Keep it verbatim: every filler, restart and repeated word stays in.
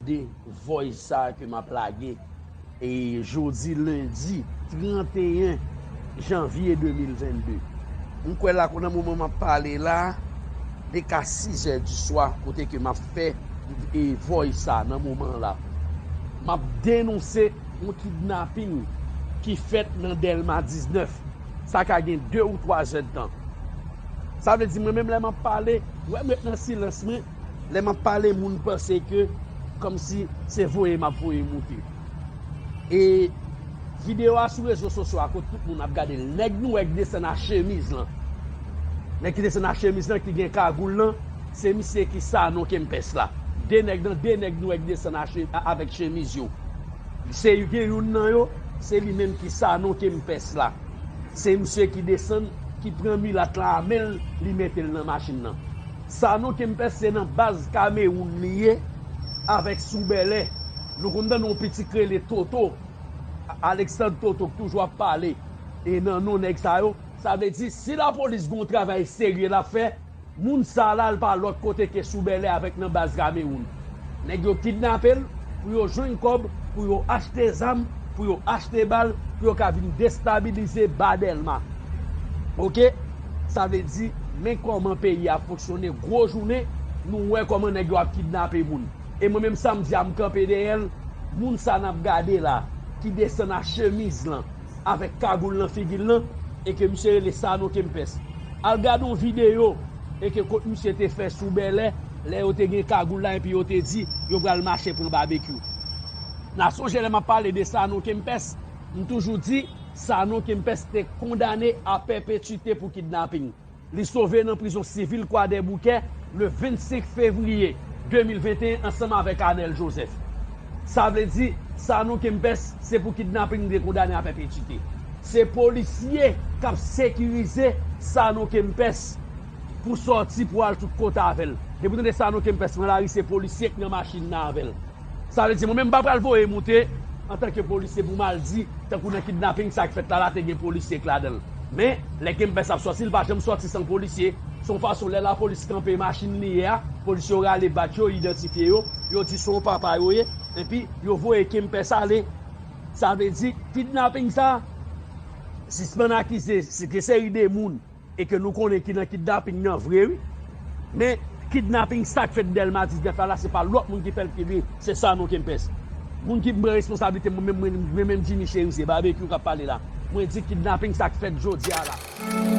de voice sa ke m ap lage e jodi lendi trannteyen janvye de mil vennde. M kwè la nan moman m ap pale la, de ka sizè di swa kote ke m ap fè e voice sa nan moman la. M ap denonse yon kidnaping ki fèt nan Dèlma diznèf. Sa ka gen de ou twa zèdtan. Sa vle di mwen menm lè m ap pale, wè m ret nan silans mwen, lè m ap pale moun panse ke kòmsi se voye m ap voye moute. E videyo a sou rezo sosyo a kot tout moun ap gade l, nèg nou wè k desann ak chemiz lan. Nèg ki desann ak chemiz lan ki gen kagoul lan, se misye ki Sanon Kempès la. De nèg nan de nèg nou wè k desann ak che- avèk chemiz yo. Se gen youn nan yo, se li menm ki Sanon Kempès la. Se misye ki desann, ki pran milat la a men l, li mete l nan machin nan. Sanon Kempès se nan baz Kamewoun li ye avèk Sou Bèlè. Nou konn tande yon pitit k rele Toto, Alexandre Toto k toujou ap pale e nan non nèg sa yo. Sa vle di si lapolis gen yon travay serye l ap fè, moun sa la l pa lòt kote ke Sou Bèlè avèk nan baz Kamewoun. Nèg yo kidnape l pou yo jwenn kòb, pou yo achte zam, pou yo achte bal, pou yo ka vin destabilize ba Dèlma. Oke? Sa vle di, men kòman peyi a fonksyone, gwo jounen, nou wè kòman nèg yo ap kidnape moun. E mwen menm sa m di a m kanpe dèyè l, moun sa n ap gade la, ki desann ak chemiz lan, avèk kagoul nan figi l lan, e ke misye rele Sanon Kempès. Al gade yon videyo e ke kot misye te fè Sou Bèlè, lè yo te gen kagoul la epi yo te di yo pral mache pran babekyou. N a sonje lè m ap pale de Sanon Kempès, m toujou di Sanon Kempès te kondane a pèpetite pou kidnaping. Li sove nan prizon sivil Kwadèboukè le vennsenk fevriye de mil venteyen ansanm avèk Anèl Joseph. Sa vle di, Sanon Kempès se pou kidnaping li te kondane a pèpetite. Se polisye k ap sekirize Sanon Kempès pou sòti pou al tout kote avè l. Depi w tande Sanon Kempès pran lari, se polisye k nan machin nan avè l. Sa vle di, mwen menm m pa pral voye moute antanke polisye pou m al di, tankou nan kidnaping sa k fèt la, la te gen polisye k ladan l. Men, lè Kempès ap sòti, li pa janm sòti san polisye. Se yon fason, lè lapolis kanpe machin li ye a, polisye yo rale badj yo, idantifye yo, yo di se yon papa yo ye, epi yo voye Kempès ale. Sa vle di, kidnaping sa, sispann akize se gen seri de moun e ke nou konnen ki nan kidnaping nan vre, wi. Men, kidnaping sa k fèt Dèlma diznèf la, la, se pa lòt moun ki fè l ki li, se Sanon Kempès. Moun ki pran responsablite, mwen menm, mwen, mwen menm Jimmy Chérizier, Babekyou k ap pale la. Mwen di kidnaping sa k fèt jodi a la.